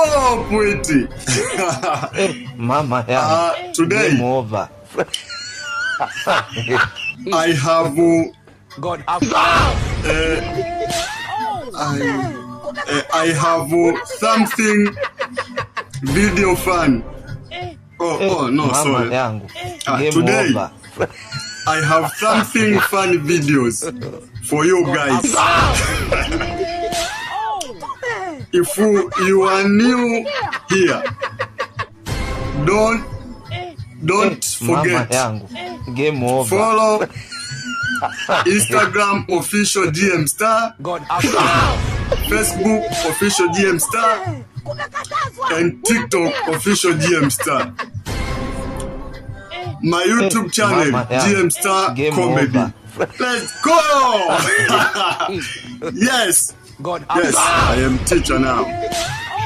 Stop it. Mama yangu. Today Game over. I have God have I have something video fun. Oh, no, Mama sorry. yangu. Game Today over. I have something fun videos for you guys. If you are new here, don't Mama forget yangu. Game over. Follow Instagram official GM Star, God have Facebook official GM Star, and TikTok official GM Star. My YouTube channel, Mama yangu. GM Star Game Comedy. over. Let's go! Yes, God yes, I am teacher now.